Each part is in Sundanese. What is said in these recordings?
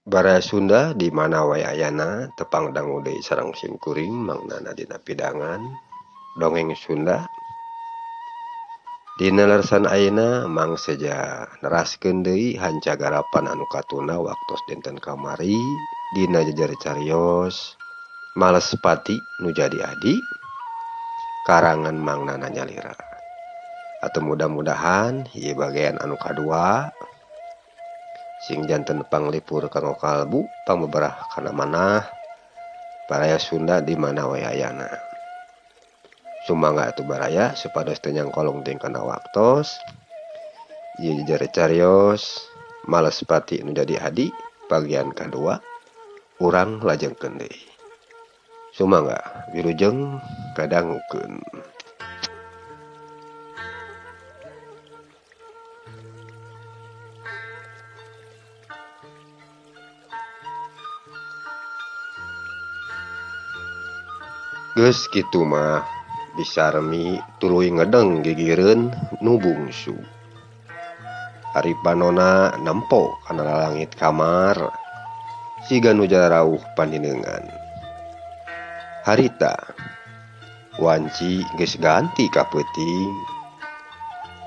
Baraya Sunda di mana wae ayana tepang dangu deui sareng simkuring Mang Nana dina pidangan dongeng Sunda. Dina lersan ayeuna Mang Seja neraskeun deui hanca garapan anu katunda waktos dinten kamari dina jejer carios Malespati nu jadi adi karangan Mang Nana nyalira. Atau mudah-mudahan ieu bagian anu kadua sing janten panglipur kanggo kalbu pangbeberah kana manah baraya Sunda di mana wae ayana. Sumangga atuh baraya supados teu nyangkolong teuing kana waktos. Ieu jejer carios Malespati nu jadi adi bagian kadua urang lajengkeun deui. Sumangga wilujeng ngadangukeun. Geus kitu mah Bisarmi tuluy ngedeng gigireun nu bungsu. Ari panona nempo kana lalangit kamar siga nu jarauh pandineungan. Harita wanci geus ganti ka peuting.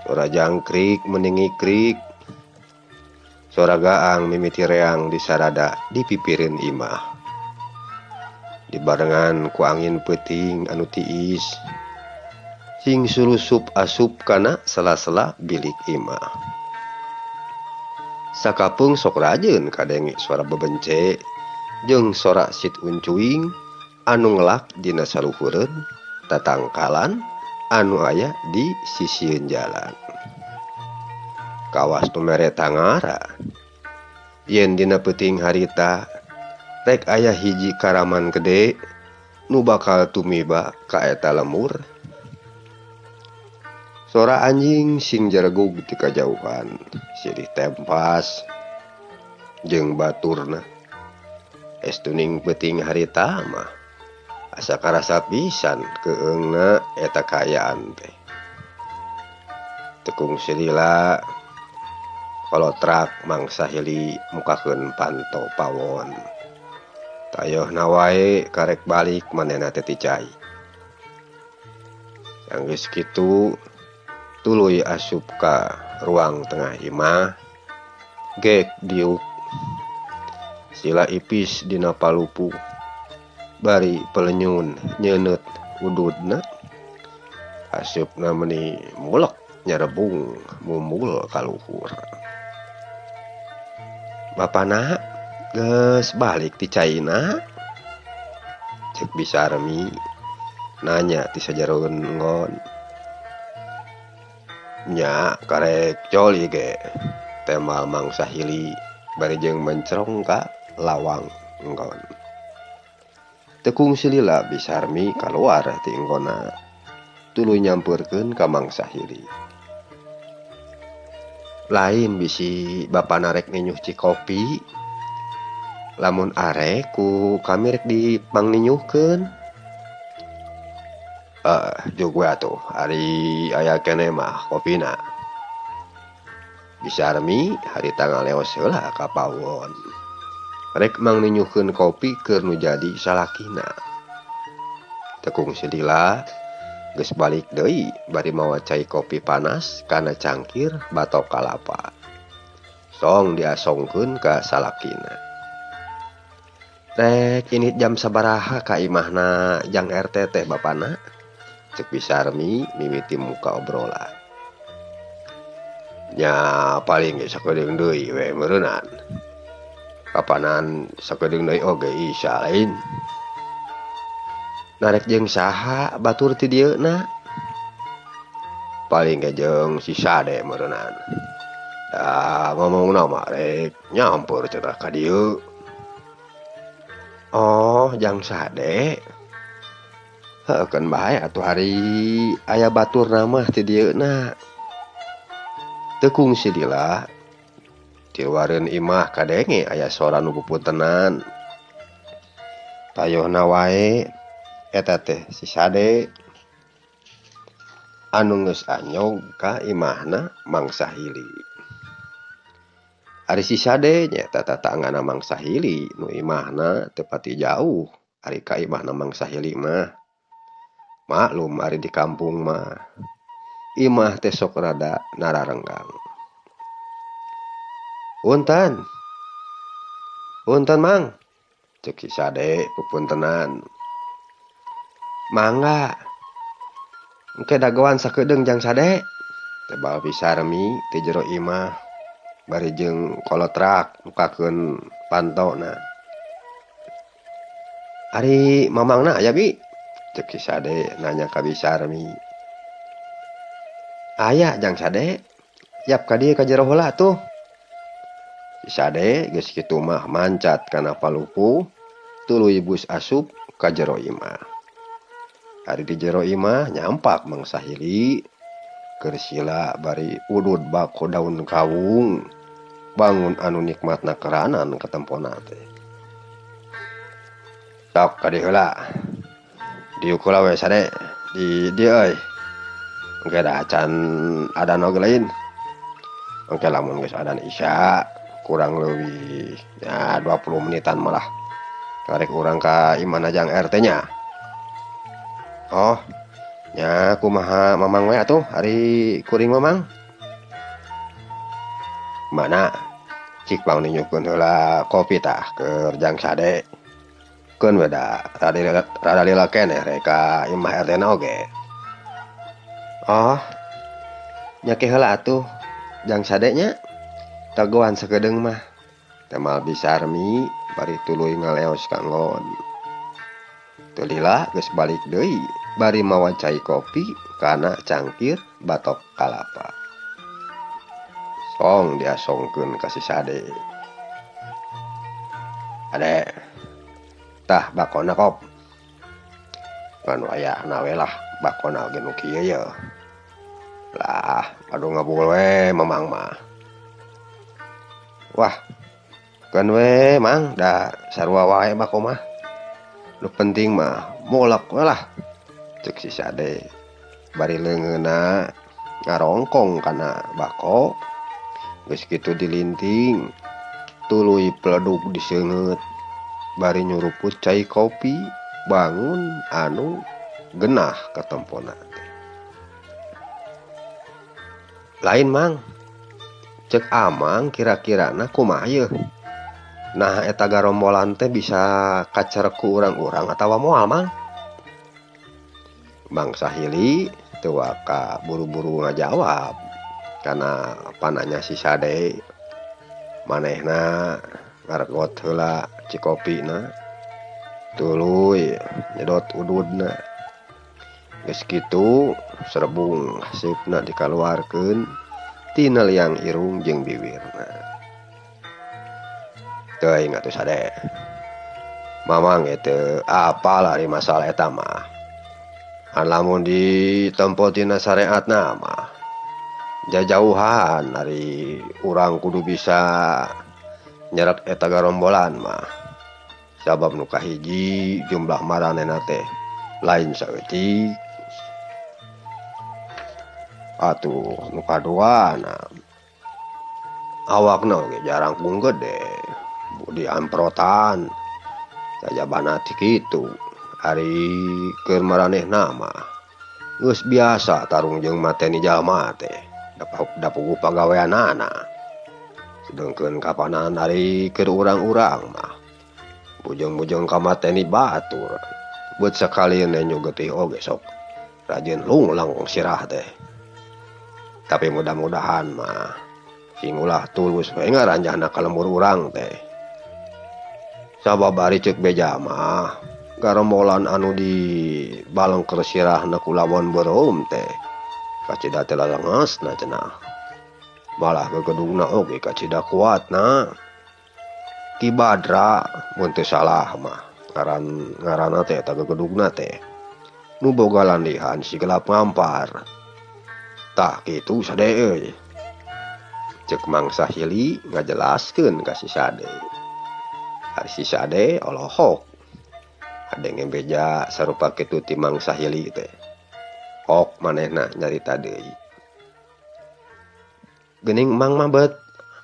Sora jangkrik meningi krik. Sora gaang mimiti reang disarada di pipireun imah. Dibarengan ku angin peuting anu tiis sing sulusup asup kana sela-sela bilik imah. Sakapeung sok rajeun kadenge suara bebence jeung sora sit uncuing anu ngelak dina saluhureun tatangkalan anu aya di sisieun jalan. Kawas nu mere tangara yen dina peuting harita rek aya hiji karaman gede nu bakal tumiba ka eta lemur. Sora anjing sing jaregug ti kajauhan silih tempas jeung baturna. Estuning peuting harita mah asa karasa pisan keungna eta kaayaan teh. Tekung silila kolotrak mangsa hili mukakeun panto pawon. Tayohna wae karek balik manehna teh ti cai. Sanggeus kitu tuluy asup ka ruang tengah imah gek diuk sila ipis dina palupuh bari pelenyun nyeuneup ududna. Asupna meuni mulek nyarebung mumbul ka luhur. Bapana geus balik ti caina? Cek Bisarmi nanya ti sajaroeun enggon. Nya karek coli ge temal mangsa hili bari jeung mencrong ka lawang enggon. Teu kungsi lila Bisarmi kaluar ti enggonna tuluy nyampeurkeun ka mangsa hili. Lain bisi bapana rek ninyuh cikopi. Lamun arek ku kami rek dipangninyuhkeun. Jug we atuh ari aya keneh mah kopina. Bisarmi harita ngaleos heula ka pawon. Rek mangninyuhkeun kopi keur nu jadi salakina. Teu kungsi lila geus balik deui bari mawa cai kopi panas kana cangkir batok kalapa. Song diasongkeun ka salakina. Rek ini jam sabaraha ka imahna jang RT teh bapana? Cek Bisarmi mimiti muka obrolan. Nya paling ge sakedeung deui we meureunnan. Kapanan sakedeung deui oge isa lain. Narek jeung saha batur ti dieu na? Paling ge jeung si Sade meureunnan. Da ngomongna mah rek nyampeur cenah ka dieu. Oh, jang Sade. Heuh keun bae atuh ari aya baturna mah ti dieu na. Teu kungsi lila tiwareun imah kadenge aya sora nu pupuntenan. Tayohna wae eta teh si Sade anu geus anyog ka imahna mangsa hili. Ari si Sade nyaeta tatanggana Mang Sahili nu imahna teu pati jauh ari ka imahna Mang Sahili mah. Maklum ari di kampung mah imah teh sok rada nararenggang. Punten. Punten Mang. Cek si Sade pupuntenan. Mangga. Engke dagoan sakedeung jang Sade. Tebal Bi Sarmi ti jero imah. Bari jeung kolotrak mukakeun pantona. Ari mamangna aya Bi? Cek si Sade nanya ka Bi Sarmi. Aya jang Sade. Yap ka dieu ka jero heula atuh. Si Sade geus kitu mah mancat kana palupuh tuluy bus asup ka jero imah. Ari di jero imah nyampak Mang Sahili keur sila bari udud bako daun kawung. Bangun anu nikmatna keranan katempona teh. Sok ka dieu heula. Diuk heula we Sade di dieu euy. Engke da acan adan oge lain. Engke lamun geus adan Isya kurang leuwih ya 20 menitan malah. Karek urang ka imahna jang RT nya. Oh, nya kumaha mamang we atuh ari kuring mamang? Mana? Cik pang ninyukeun heula kopi tah keur jang Sade. Keun we da rada lila keneh rek ka imah RT na oge. Oh, nya ke heula atuh jang Sade nya. Dagoan sakedeung mah. Temal Bi Sarmi bari tuluy ngaleos ka nggon. Teu lila geus balik deui bari mawa cai kopi kana cangkir batok kalapa. Song diasongkeun ka si Sade. Ade, tah bakona kop. Ngan wayahna we lah bakona oge nu kieu ye. Lah, aduh ngabul we mamang mah. Wah, keun we Mang, da sarua wae bako mah. Nu penting mah molek we lah. Cek si Sade bari leungeunna ngarongkong kana bako. Geus kitu dilinting tuluy pledug diseungeut bari nyuruput cai kopi bangun anu genah katempona teh. Lain Mang, cek Amang kira-kirana kumaha yeuh? Nah eta garombolan teh bisa kacerek ku urang-urang atawa moal Mang? Mang Sahili teu waka buru-buru ngajawab kana pananya si Sade. Manehna ngaregot heula cikopina tuluy nyedot ududna. Geus kitu serebung haseupna dikaluarkeun tina liang irung jeung biwirna. Teuing atuh Sade. Mamang ge teu apal ari masalah eta mah. An lamun ditempo tina sareatna mah jajauhan ari urang kudu bisa nyerek eta garombolan mah. Sabab nu kahiji jumlah maranehna teh lain saeutik. Atuh nu kaduana awakna oge jarangkung gede diamprotan sajabana ti kitu. Ari keur maranehna mah geus biasa tarung jeung mateni jalma teh. Da puguh pagaweanana. Sedengkeun kapanan ari keur urang-urang mah bujeng-bujeng ka mateni batur. Beut sakalieun nenjo getih oge sok rajin lunglang sirah teh. Tapi mudah-mudahan mah sing ulah tulus we ngaranjahna ka lembur urang teh. Sabab ari ceuk beja mah garombolan anu di balengker sirahna ku lawon beureum teh kacida teh lalengesna cenah. Malah gegedugna oge kacida kuatna. Ki Badra mun teu salah mah ngaranna teh eta gegedugna teh nu boga landihan si gelap ngampar. Tah kitu Sade euy. Ceuk Mang Sahili ngajelaskeun ka si Sade. Ari si Sade olohok adenge beja sarupa kitu ti Mang Sahili teh. Ok manehna nyarita deui. Geuning Mang mah beut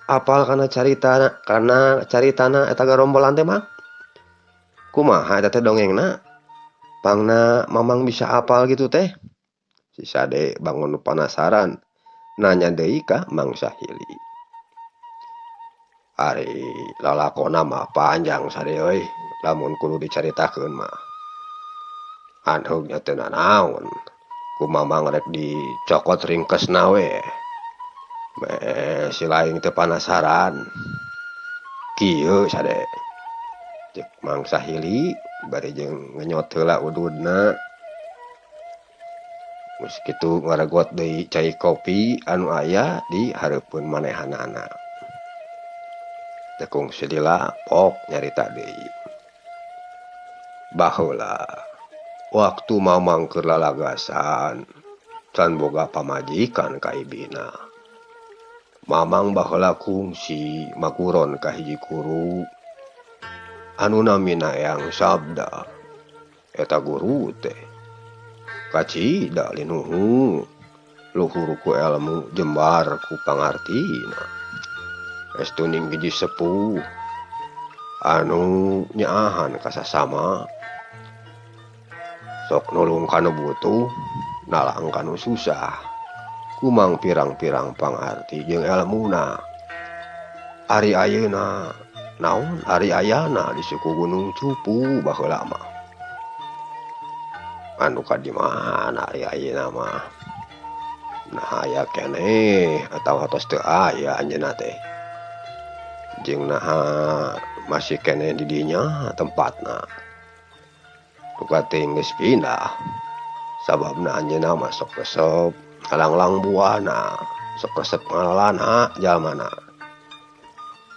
Apal kana caritana kana caritana eta garombolan teh Mang? Kumaha eta teh dongengna? Pangna Mamang bisa apal gitu teh? Si Sade bangun panasaran nanya deui ka Mang Sahili. Ari lalakona mah panjang Sade euy lamun kudu dicaritakeun mah. Anheug nya teu nanaon ku Mamang rek dicokot ringkesna we. Meh si laing teh panasaran. Kieu Sade. Cek Mang Sahili bari jeung ngenyot heula ududna. Geus kitu ngaregot deui cai kopi anu aya di hareupeun manehanana. Teu kungsi lila pok nyarita deui. Baheula waktu Mamang keur lalagasan can boga pamajikan ka ibina. Mamang baheula kungsi maguron ka hiji guru anu namina Eyang Sabda. Eta guru teh kacida linuhung luhur ku elmu jembar ku pangartina. Estuning hiji sepuh anu nyaahan ka sasama sok nulung ka nu butuh nalang ka nu susah. Kumang pirang-pirang pangarti jeung elmuna. Ari ayeuna naon ari ayana di suku Gunung Cupu baheula mah. Anu ka di mana ari ayeuna mah? Nah aya keneh atawa tos teu aya anjeunna teh. Jeung naha masih keneh di dinya tempatna. Duka teuing geus pindah. Sababna anjeunna mah sok resep ngalanglang buana, sok resep ngalalana jalmana.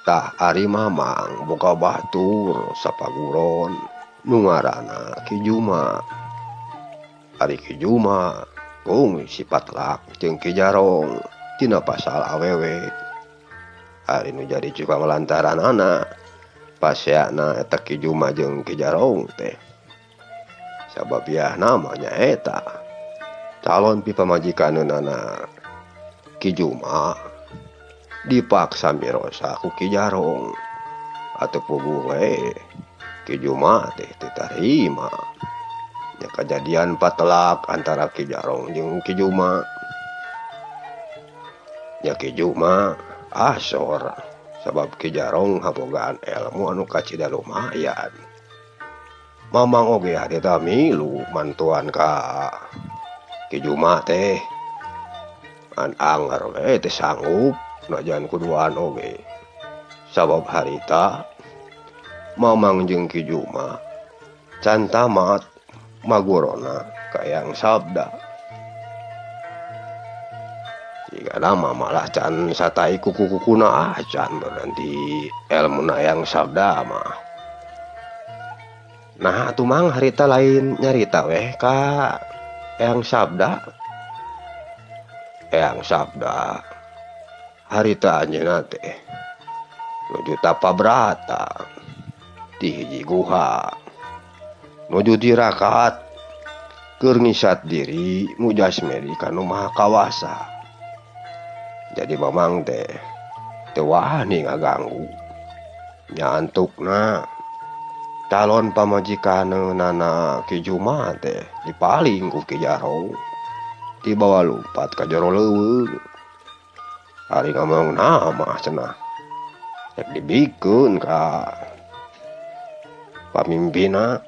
Tah ari Mamang boga batur sapaguron nu ngaranna Ki Juma. Ari Ki Juma kungsi patlak jeung Ki Jarong tina pasal awewe. Ari nu jadi cukang lantaranana paseana eta Ki Juma jeung Ki Jarong teh. Sabab yahna mah nyaeta calon pipamajikaneunana Ki Juma dipaksa mirosa ku Ki Jarong. Atuh puguh we Ki Juma teh teu tarima. Nya kajadian patelak antara Ki Jarong jeung Ki Juma. Nya Ki Juma asor sabab Ki Jarong habogaan elmu anu kacida lumayan. Mamang oge harita milu mantuan ka Ki Juma teh. An anger we teu sanggup najan kuduaan oge. Sabab harita Mamang jeung Ki Juma can tamat magurona ka Eyang Sabda. Jigana mah malah can satai kuku-kukuna acan berhenti elmuna Eyang Sabda mah. Nah atuh Mang harita lain nyarita weh ka Eyang Sabda. Eyang Sabda harita anjeunna teh nuju tapa brata di hiji guha nuju tirakat keur ngisat diri mujasmeri ka nu Maha Kawasa. Jadi Mamang teh teu wani ngaganggu. Nya antukna calon pamajikaneunana Ki Juma teh dipaling ku Ki Jarong dibawa lumpat ka jero leuweung. Ari ngomong mah cenah rek dibikeun ka pamimpinna.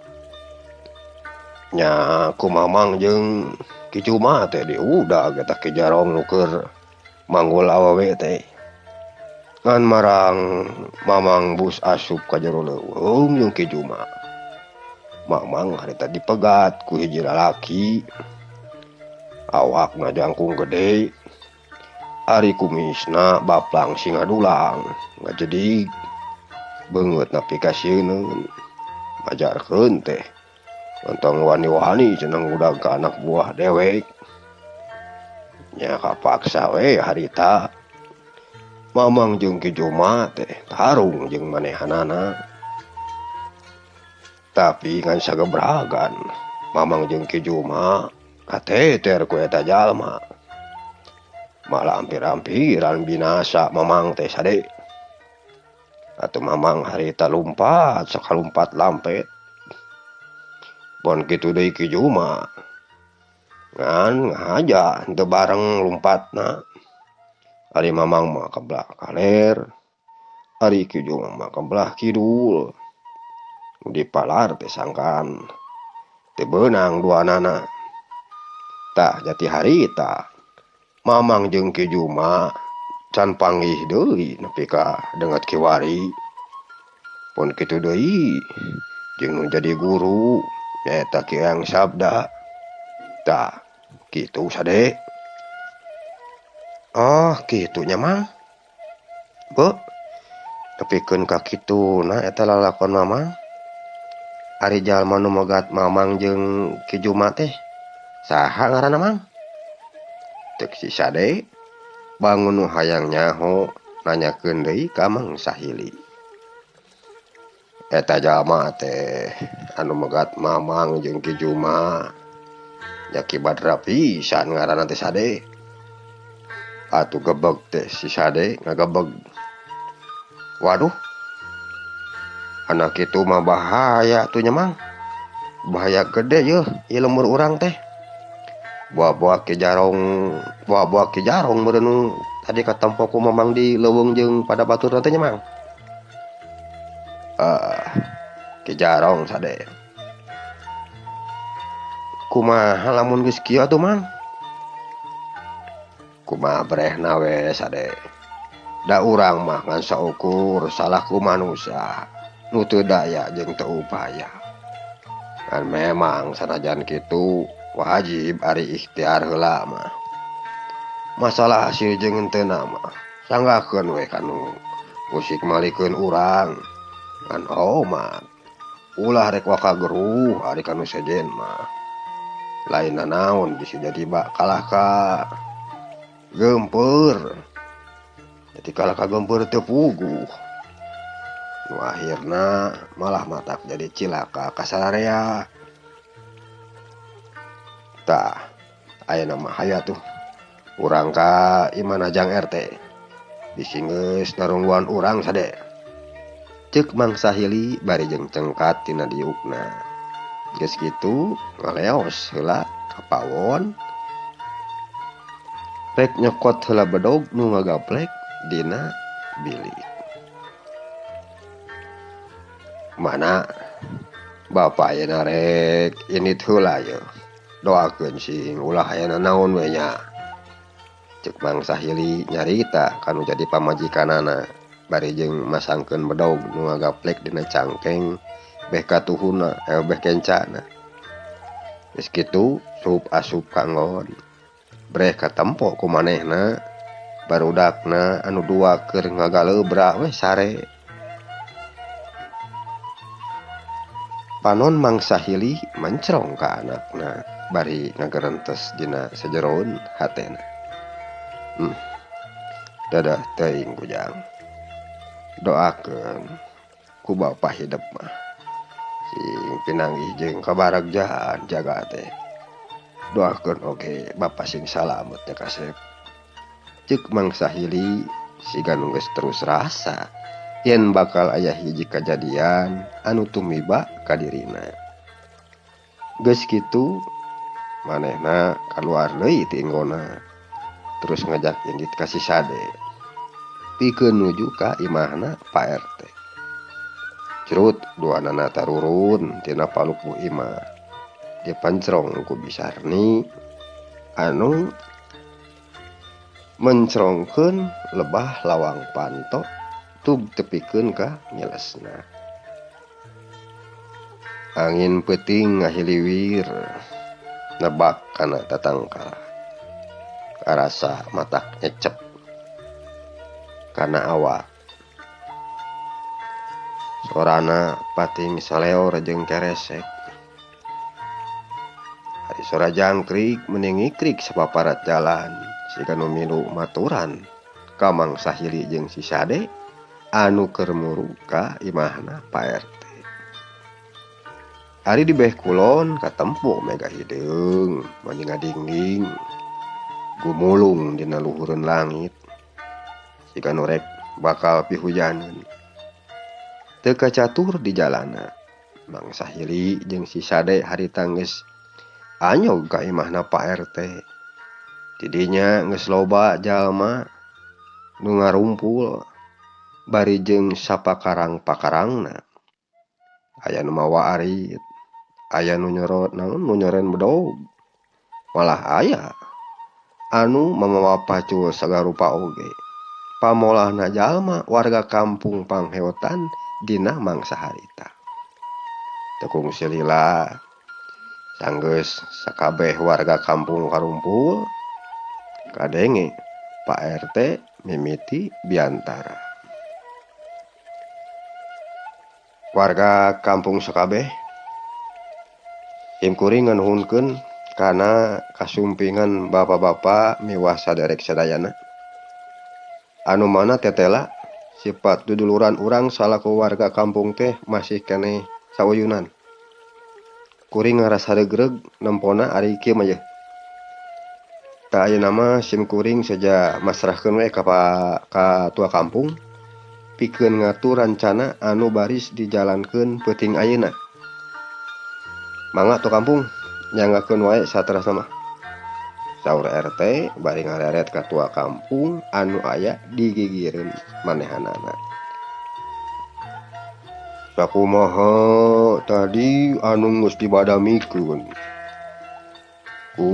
Nya ku Mamang jeung Ki Juma teh diudag eta Ki Jarong nu keur manggul awewe teh. Ngan marang Mamang bus asup ka jero leuweung jeung Ki Juma. Mamang harita dipegat ku hiji lalaki. Awakna jangkung gede. Ari kumisna baplang singadulang ngajedig. Beungeut nepi ka sieuneun. Majarkeun teh. Entong wani-wani cenah ngudag ka anak buah dewek. Nya kapaksa we harita Mamang jeung Ki Juma teh tarung jeung manehanana. Tapi ngan sagebragan Mamang jeung Ki Juma kateter ku eta jalma. Malah ampir-ampiran binasa Mamang teh sade. Atuh Mamang harita lumpat sakalumpat lampet. Bon kitu deui Ki Juma. Ngan ngahaja henteu bareng lumpatna. Ari Mamang mah ka belah kaler, ari Ki Juma mah ka belah kidul. Nu dipalar teh sangkaan teu beunang duanana. Tah jati harita Mamang jeung Ki Juma can panggih deui nepi ka deungeut kiwari. Pun kitu deui jeung nu jadi guru nyaeta Ki Eyang Sabda. Tah kitu sade. Oh kitu nya Mang. Beuh nepikeun ka kituna eta lalakon Mamang. Ari jalma nu megat Mamang jeung Ki Juma teh saha ngaranna Mang? Ceuk si Sade bangun nu hayang nyaho nanyakeun deui ka Mang Sahili. Eta jalma teh anu megat Mamang jeung Ki Juma nya Ki Badra pisan ngaranna teh Sade. Atuh gebeg teh si Sade ngagebeg. Waduh anak kitu mah bahaya tuh nya Mang. Bahaya gede yeuh ieu lembur urang teh. Buah-buah Ki Jarong, buah-buah Ki Jarong meureun nu tadi katempo ku Mamang di leuweung jeung pada baturna teh nya Mang. Ki Jarong sade. Kumaha lamun geus kieu atuh Mang? Kumaha brehna we sade. Da urang mah ngan saukur salaku manusia nu teu daya jeung teu upaya. Kan memang sanajan kitu wajib ari ikhtiar heula mah. Masalah hasil jeung henteu mah sanggakeun we kanu musik malikeun urang. Ngan omat ulah rek waka geruh ari kanu sejen mah. Lain nanaon bisa jadi bak kalah ka geumpeur. Jadi kalah ka geumpeur teu puguh. Nu akhirna malah matak jadi cilaka ka sararea. Tah ayeuna mah hayu atuh urang ka imah Jang RT. Bisi geus narungguan urang sade. Ceuk Mang Sahili bari jeung cengkat tina diukna. Geus kitu ngaleos heula ka pawon. Rek nyokot heula bedog nu ngagaplek dina bilik. Mana bapa ayeuna rek indit heula yeuh. Doakeun sing ulah aya nanaon we nya. Ceuk Mang Sahili nyarita kanu jadi pamajikanana bari jeung masangkeun bedog nu ngagaplek dina cangkeng beh katuhuna beh kencana. Geus kitu sup asup kanggon. Breh katempo ku manehna barudakna anu dua keur ngagaleubra we sare. Panon Mang Sahili mencrong ka anakna bari ngagerentes dina sajeroeun hatena. Dadah teuing kujang. Doakeun ku bapa hidep mah sing pinanggih jeung kabaragjaan jaga teh. Doakeun oge bapa sing salamet nya kasep. Ceuk Mang Sahili siga nu geus terus rasa yen bakal aya hiji kajadian anu tumiba ka dirina. Geus kitu manehna kaluar deui ti inggona terus ngajak indit ka si Sade pikeun nuju ka imahna Pak RT. Cerut duanana tarurun tina palupuh imah dipancrong ku Bisarni anu mencrongkeun lebah lawang panto tug tepikeun ka nyelesna. Angin peuting ngahiliwir nebak kana tatangkal. Karasa matak nyecep kana awak. Sorana pating saleor jeung keresek. Ari sora jangkrik meni ngikrik sapaparat jalan siga nu milu maturan ka Mang Sahili jeung si Sade anu keur muru ka imahna Pak RT. Ari di beh kulon katempo mega hideung mani ngadingding. Gumulung dina luhureun langit. Siga nu rek bakal pihujaneun. Teu kacatur di jalana. Mang Sahili jeung si Sade harita geus anyog ka imahna Pak RT. Tidinya geus loba jalma nu ngarumpul bari jeung sapakarang-pakarangna. Aya nu mawa arit, aya nu nyorot naon nu nyoren bedog. Malah aya anu mamawa pacul sagarupa oge. Pamolahna jalma warga kampung pangheotan dina mangsa harita. Teu kungsi lila sanggeus sakabeh warga kampung karumpul kadenge Pak RT mimiti biantara. Warga kampung sakabeh simkuring nganuhunkeun kana kasumpingan bapak-bapak miwah saderek sadayana. Anu mana tetela sifat duduluran urang salaku warga kampung teh masih keneh sauyunan. Kuring ngarasa regreg nempona ari kieu mah yeuh. Tah ayeuna mah simkuring seja masrahkeun we ka tua kampung pikeun ngatur rancana anu baris dijalankeun peuting ayeuna. Mangga tua kampung nyanggakeun wae saterasna mah. Saur RT bari ngareret ka tua kampung anu aya digigireun manehanana. Sakumaha tadi anu geus dibadamikeun ku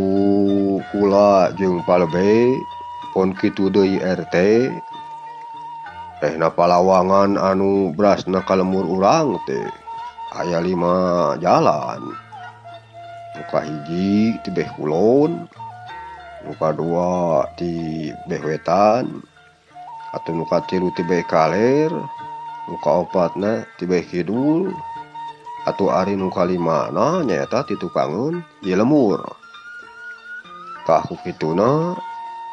kula jeung palebe pon kitu deui RT tehna palawangan anu brasna ka lemur urang teh aya 5 jalan. Nu kahiji ti beh kulon, nu kadua ti beh wetan, atuh nu katilu ti beh kaler, nu kaopatna ti beh kidul, atuh ari nu kalimana nyaeta ti tukangeun ieu lemur. Tah ku kituna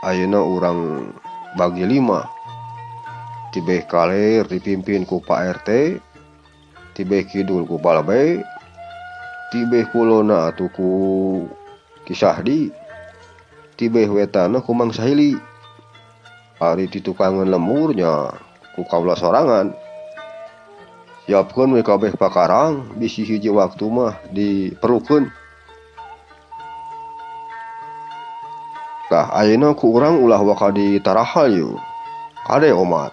ayeuna urang bagi 5. Ti beh kaler dipimpin ku Pak RT, ti beh kidul ku Palebe, ti beh kulona atuh ku Ki Sahdi, ti beh wetana ku Mang Sahili. Ari ti tukangeun lemurnya ku kaula sorangan. Siapkeun we kabeh pakarang bisi hiji waktu mah diperlukeun. Tah ayeuna ku urang ulah waka ditarahal yeuh. Kade omat.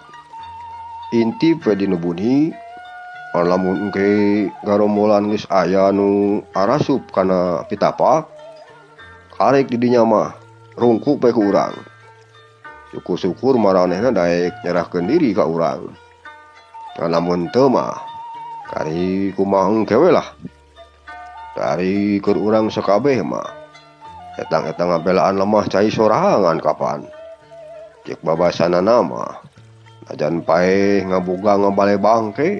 Intip we dinu buni. Lamun engke garombolan geus aya nu arasup kana pitapak, karek di dinya mah rungkuk we ku urang. Syukur-syukur maranehna daek nyerahkeun diri ka urang. Lamun teu mah kari kumaha engke we lah. Dari keur urang sakabeh mah etang-etang ngabelaan lemah cai sorangan kapan. Cek babasanana mah najan paeh ngabuga ngabale bangke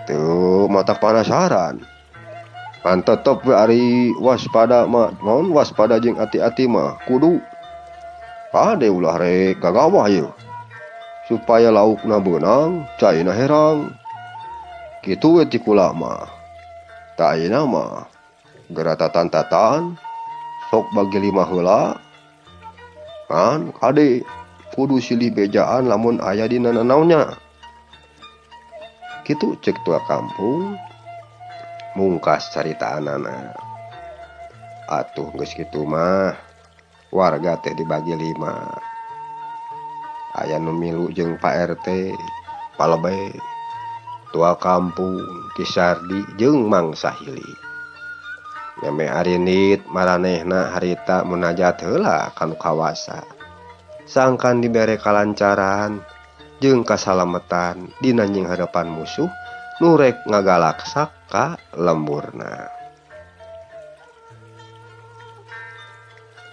teu mata panasaran. Kan tetep we ari waspada mah, naon waspada jeung ati-ati mah kudu. Kade ulah rek gagawah yeuh. Supaya laukna beunang, caina herang. Kitu we ti kula mah. Tah ayeuna mah geura tatan-tatan sok bagi 5 heula. Kan kade kudu silih bejaan lamun aya dina nanaonnya. Kitu cek tua kampung mungkas caritaanana. Atuh geus kitu mah warga teh dibagi 5. Aya nu milu jeung Pak RT, Palebe, tua kampung, Ki Sardi jeung Mang Sahili. Nyame arinit maranehna harita munajat heula ka nu kawasa. Sangkan dibere kalancaran jeung kasalametan dina nyingharepan musuh nu rek ngagalaksak ka lemburna.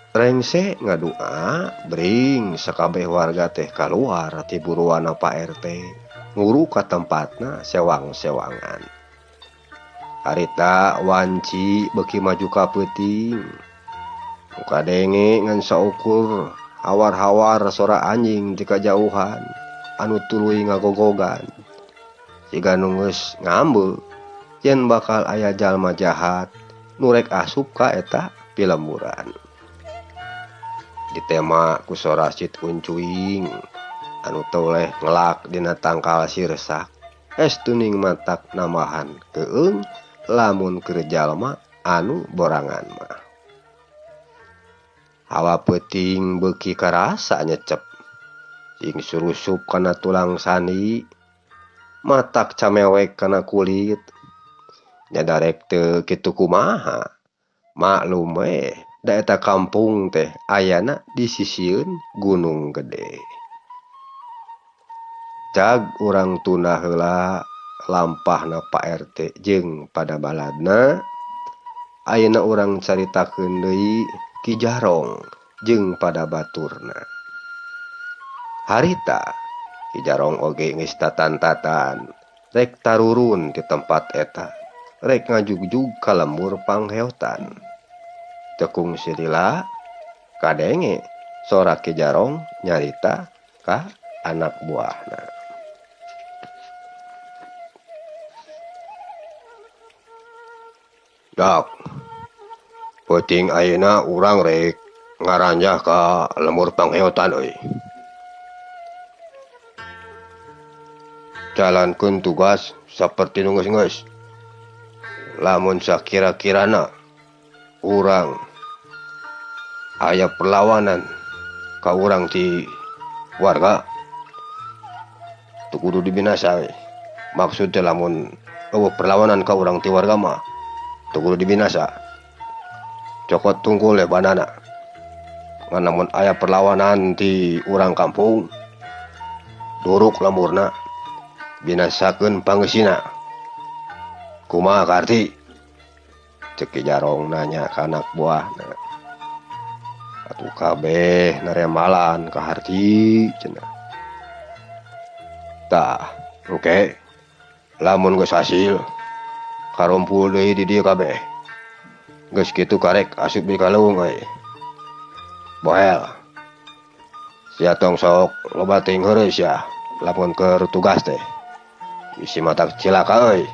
Rengse ngadua bring sakabeh warga teh kaluar ti buruana Pak RT nguru ka tempatna sewang-sewangan. Harita wanci beuki maju ka peuting. Nu kadenge ngan saukur hawar-hawar sora anjing ti kajauhan anu tuluy ngagogogan. Siga nu geus ngambeuk yen bakal aya jalma jahat nu rek asup ka eta pilemburan. Ditema ku sora sit uncuing anu toleh ngelak dina tangkal sirsak. Estuning matak nambahan keung lamun keur jalma anu borangan mah. Hawa peuting beuki karasa nyecep. Cing surusup kana tulang sandi, matak camewek kana kulit. Nya darek teu kitu kumaha. Maklum we da eta kampung teh ayana di sisieun Gunung Gede. Cag urang tunda heula lampahna Pak RT jeung pada baladna. Ayeuna urang caritakeun deui Ki Jarong jeung pada baturna. Harita Ki Jarong oge geus tatan-tatan rek tarurun ti tempat eta, rek ngajugjug ka lembur pangheotan. Teu kungsi lila kadenge sora Ki Jarong nyarita ka anak buahna. Dak, peuting ayeuna urang rek ngaranjah ka lembur pangheotan euy. Jalankeun tugas saperti nu geus-geus. Lamun sakira-kirana urang aya perlawanan ka urang ti warga, teu kudu dibinasa we. Maksud teh lamun eueuh perlawanan ka urang ti warga mah teu kudu dibinasa. Cokot tungkul we banana. Ngan lamun aya perlawanan ti urang kampung, duruk lemburna, binasakeun pangeusina. Kumaha karti? Cek Ki Jarong nanya ka anak buahna. Atuh kabeh naremalan ka harti cenah. Tah, oke. Lamun geus hasil karumpul deui di dieu kabeh. Geus kitu karek asup di kalung euy. Bohel. Sia tong sok loba teuing heureuy sia lamun keur tugas teh. Bisi matak cilaka euy.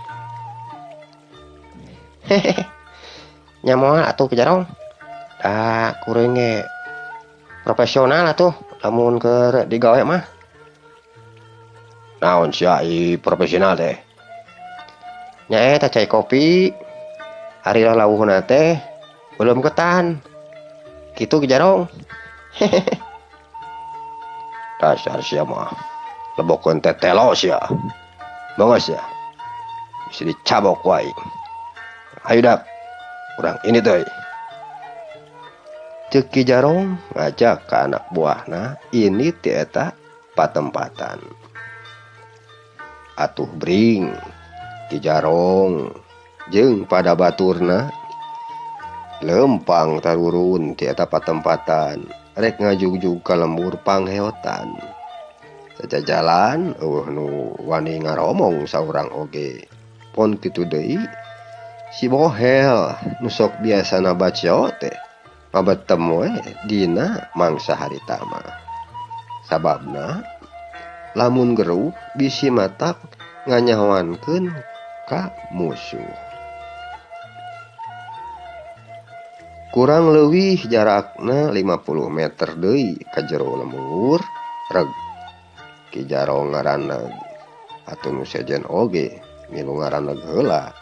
Hehehe. Nya moal atuh Ki Jarong. Da kuring ge profesional atuh lamun keur digawe mah. Naon sia ieu profesional teh? Nya eta cai kopi. Ari lalawuhna teh belum ketan. Kitu Ki Jarong. Hehehe. Dasar sia mah. Lebokeun teh telo sia. Mangga sia. Bisa dicabok wae. Ayo dak. Urang ini teh. Ceuk Ki Jarong ngajak ka anak buahna ini ti eta patempatan. Atuh bring Ki Jarong jeung pada baturna lempang tarurun ti eta patempatan rek ngajugjug ka lembur pangheotan. Sajajalan eueuh nu wani ngaromong saurang oge. Pon kitu deui si Bohel nu sok biasana bacio teh ngabetem we dina mangsa harita mah. Sababna lamun geruh bisi matak nganyahoankeun ka musuh. Kurang leuwih jarakna 50 meter deui ka jero lembur reg. Ki Jarong ngaraneg atuh nu sejen oge milu ngaraneg heula.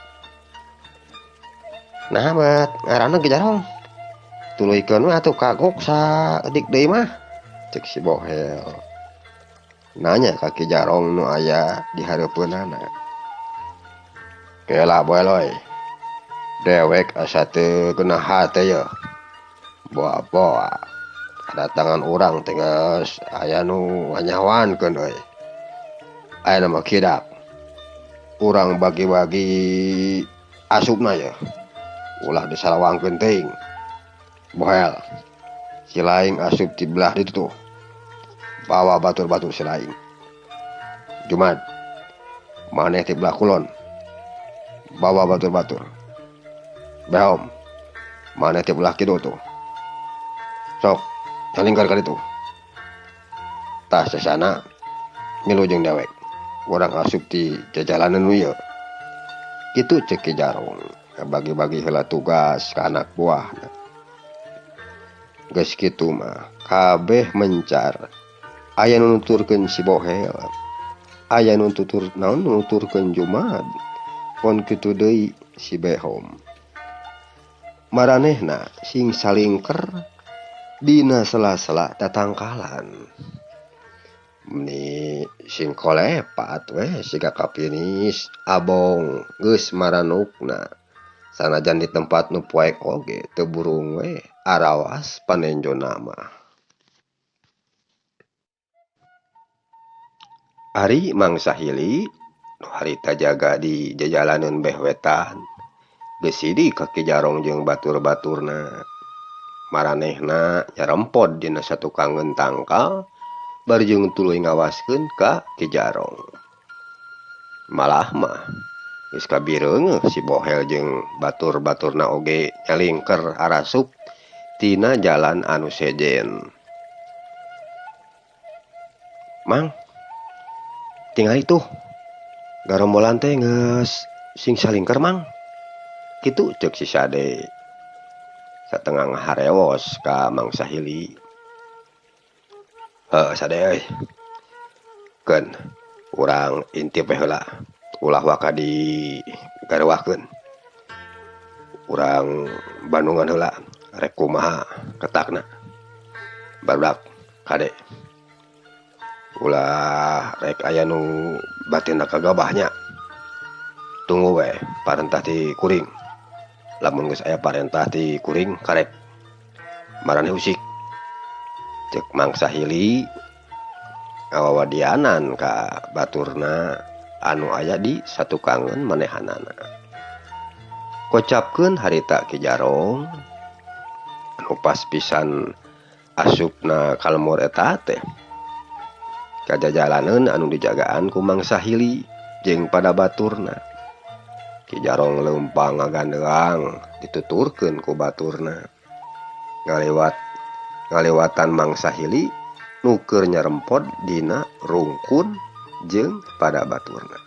Nah bet ngaraneg Ki Jarong. Tuluykeun we atuh kagok saeutik deui mah cek si Bohel. Nanya ka Ki Jarong nu aya di hareupeunana. Kela Bohel euy. Dewek asa teu geunah hate yeuh. Boa-boa kadatangan urang teh geus aya nu nganyahoankeun euy. Ayeuna mah kidak. Urang bagi-bagi asupna yeuh. Ulah disalawangkeun teuing. Bohel. Si laing asup ti belah ditu tuh. Bawa batur-batur si laing. Jumat. Maneh ti belah kulon. Bawa batur-batur. Behom. Maneh ti belah kidul tuh. Sok, nyalingkar ka ditu. Tah sesana milu jeung dewek. Urang asup ti jajalanan nu ieu. Kitu ceuk Ki Jarong. Bagi-bagi heula tugas ka anak buahna. Geus kitu mah kabeh mencar. Aya nu nuturkeun si Bohel, aya nu tutur naon nuturkeun Jumad, pon kitu deui si Behom. Maranehna sing salingker dina sela-sela tatangkalan. Meni sing kolepat we siga kapinis abong geus maranukna. Sanajan di tempat nu poek oge teu burung we arawas panenjona mah. Ari Mang Sahili nu harita jaga di jajalaneun beh wetan geus sidik ka Ki Jarong jeung batur-baturna. Maranehna nyarempod dina satukangeun tangkal bari jeung tuluy ngawaskeun ka Ki Jarong. Malah mah geus kabireungeuh si Bohel jeung batur-baturna oge nyalingker arasup tina jalan anu sejen. Mang, tingali tuh garombolan teh geus sing salingker Mang. Kitu ceuk si Sade. Satengah ngaharewos ka Mang Sahili. Heuh Sade euy. Keun urang intip we heula. Ulah waka di garewahkeun. Urang Bandungan heula rek kumaha ketakna. Barudak kade. Ulah rek aya nu batinna kagabahnya. Tunggu we parentah ti kuring. Lamun geus aya parentah ti kuring karek maraneh usik. Ceuk Mang Sahili ngawawadianan ka baturna anu aya di satukangeun manehanana. Kocapkeun harita Ki Jarong anu pas pisan asupna ka lembur eta teh. Kajajalaneun anu dijagaan ku Mang Sahili jeung pada baturna. Ki Jarong leumpang ngagandeang dituturkeun ku baturna. Ngalewatan Mang Sahili nu keur nyarempod dina rungkun jeung pada baturna.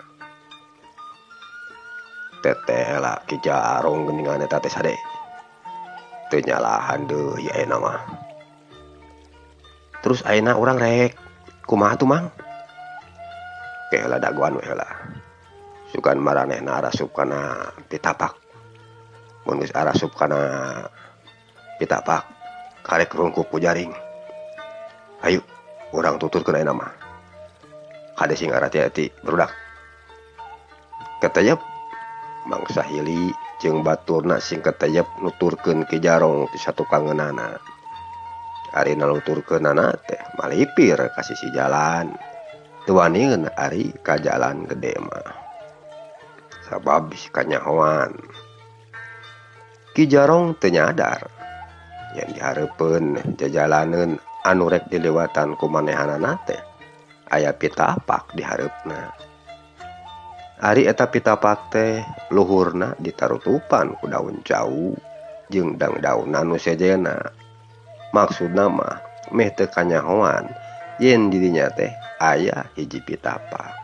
Teteh lah Ki Jarong geuningan eta teh Sade. Teu nyalahan deui ayeuna mah. Terus ayeuna urang rek kumaha tuh Mang? Ke heula dagoan we heula. Sugan maranehna arasup kana pitapak. Mun geus arasup kana pitapak karek rungkup ku jaring. Hayu urang tuturkeun ayeuna mah. Kade sing arati-ati barudak. Keteyep Mang Sahili jeung baturna sing keteyep nuturkeun Ki Jarong ti satukangeunana. Ari naluturkeunana teh malipir ka sisi jalan. Teu wanieun ari ka jalan gede mah. Sabab bisi kanyahoan. Ki Jarong teu nyadar yen dihareupeun jajalaneun anu rek dilewatan ku manehanana teh aya pitapak di hareupna. Ari eta pitapak teh luhurna ditarutupan ku daun cau jeung dangdaunan nu sejenna. Maksudna mah meh teu kanyahoan yen dirinya teh aya hiji pitapak.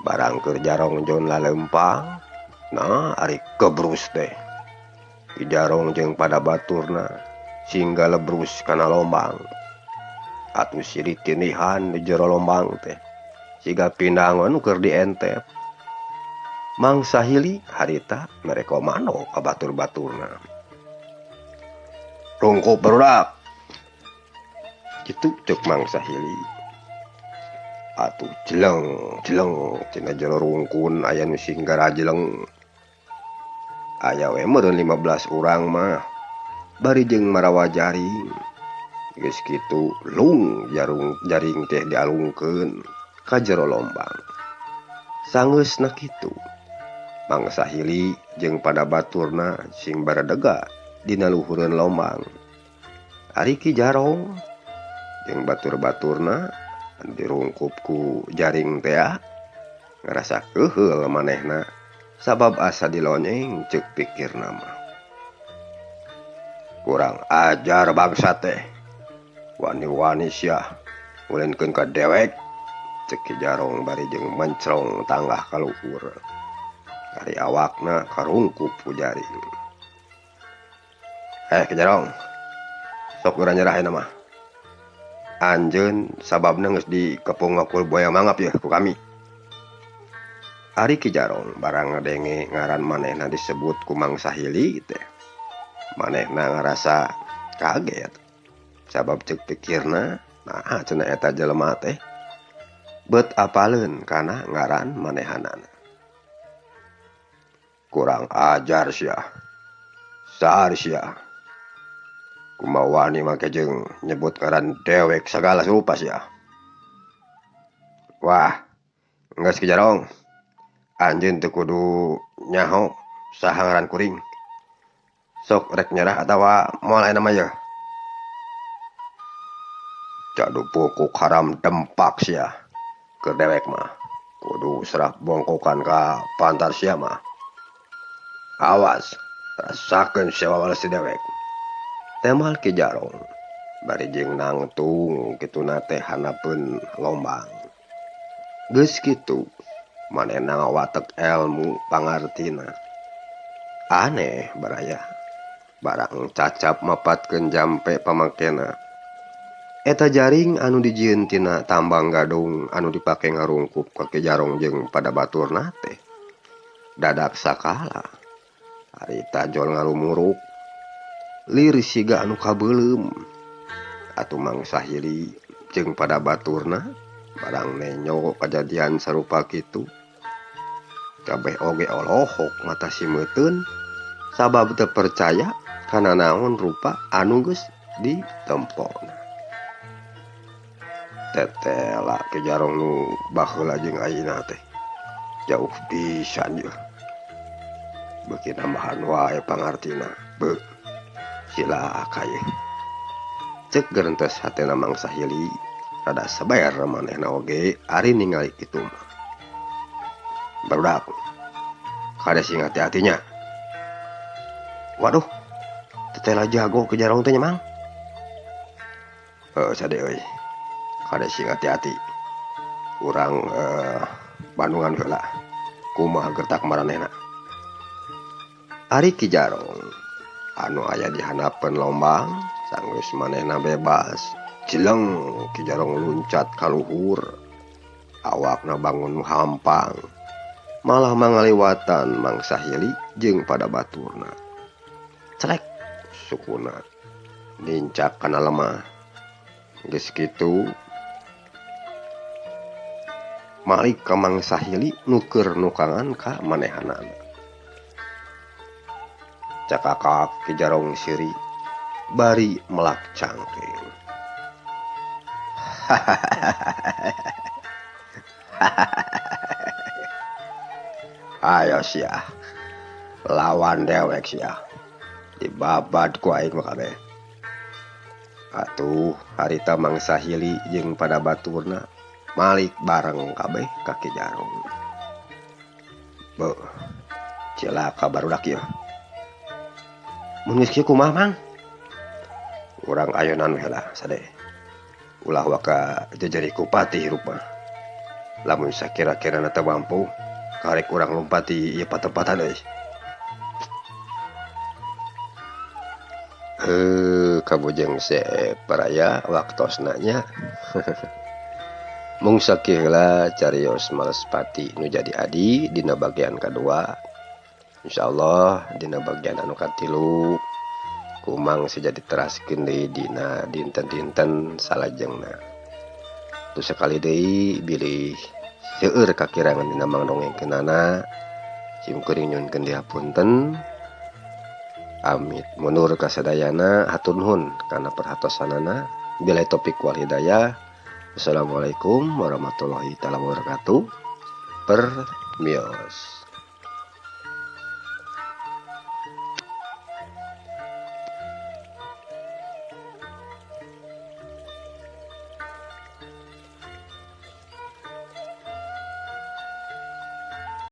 Barang keur Jarong jon lalempang, nah ari kebrus teh. Ki Jarong jeung pada baturna singga lebrus kana lombang. Atuh sirik tinihan di jero lombang teh. Siga pindangan nu keur dientep. Mang Sahili harita mere komando ka batur-baturna. Rungkup barudak. Kitu ceuk Mang Sahili. Atuh jeleng jeleng tina jero rungkun aya nu sing garajeleng. Aya we meureun 15 urang mah. Bari jeung marawa jaring. Geus kitu lung jarung jaring teh dialungkeun ka jero lombang. Sangeusna kitu Mang Sahili jeung pada baturna sing baredega dina luhureun lombang. Ari Ki Jarong jeung batur-baturna dirungkup ku jaring tea ngarasa keuheul manehna sabab asa dilonyeng ceuk pikirna mah. Kurang ajar bangsa teh. Wani-wani sia ulinkeun ka dewek ceuk Ki Jarong bari jeung mencrong tanggah ka luhur. Ari awakna karungkup ku jaring. Ki Jarong, Sok urang nyerah ayeuna mah. Anjeun sababna geus dikepung ngakul buaya mangap yeuh ku kami. Ari Ki Jarong barang ngadenge ngaran manehna disebut ku Mang Sahili teh. Manehna ngarasa kaget. Sabab ceuk pikirna naha cenah eta jelema teh beut apaleun kana ngaran manehanana. Kurang ajar sia. Sahar sia. Kumaha wani make jeung nyebut ngaran dewek sagala rupa sia. Wah, geus Ki Jarong. Anjeun teu kudu nyaho saha ngaran kuring. Sok rek nyerah atawa moal ayeuna mah yeuh. Jadu pukuk haram dempak sia. Keur dewek mah kudu serah bongkokan ka pantar sia mah. Awas, rasakeun sia wawales si dewek. Temal Ki Jarong bari jeung nangtung kituna teh handapeun lombang. Geus kitu manehna ngawatek elmu pangartina. Aneh baraya. Barang cacap mapatkeun jampe pamakena. Eta jaring anu dijieun tina tambang gadung anu dipake ngarungkup ka Ki Jarong jeung pada baturna teh. Dadak sakala harita jol ngalumuruk lir siga anu kabeuleum. Atuh Mang Sahili jeung pada baturna barang nenyo kajadian sarupa kitu. Kabeh oge olohok mata simeuteun sabab teu percaya kana naon rupa anu geus ditempona. Tetela Ki Jarong nu baheula jeung ayeuna teh jauh pisan yeuh. Beuki nambahan wae pangartina. Beuh, cilaka yeuh. Ceuk gerentes hatena Mang Sahili rada sabayar manehna oge ari ningali kitu mah. Barudak kade sing hati-hatinya. Waduh, tetela jago Ki Jarong teh nya Mang. Heuh sade euy. Kade sing hati-hati. Urang Bandungan heula. Kumaha gertak maranehna. Ari Ki Jarong anu aya di handapeun lombang sanggeus manehna bebas. Cileng Ki Jarong luncat ka luhur. Awakna bangun hampang. Malah mangaliwatan Mang Sahili jeung pada baturna. Celek sukuna nincak kana lemah. Geus kitu malik ka Mang Sahili nu keur nukangan ka manehanana. Cakakak Ki Jarong siri bari melak cangkeng. Ayo sia, lawan dewek sia. Dibabad ku aing mah kabeh. Atuh harita Mang Sahili jeung pada baturna malik bareng kabeh ka Ki Jarong. Beuh, cilaka barudak ieu. Mun geus kieu kumaha Mang? Urang ayonan we lah sade. Ulah waka jejeri kupati hirup mah. Lamun sakira-kirana teu mampu, karek urang lompati ieu patempatan euy. Kabujeng seep baraya waktosna nya. Mung sakieu heula carios Malespati nu jadi adi dina bagian kadua. Insyaallah dina bagian anu katilu kumang sejadi teraskeun deui dina dinten-dinten salajengna. Tu sakali deui bilih seueur kakirangan dina mangdongengkeunana, sim kuring nyuhunkeun dihapunten. Amit mundur kasadayana, hatur nuhun kana perhatosanana. Billahi taufik wal hidayah. Assalamualaikum warahmatullahi taala wabarakatuh. Permios.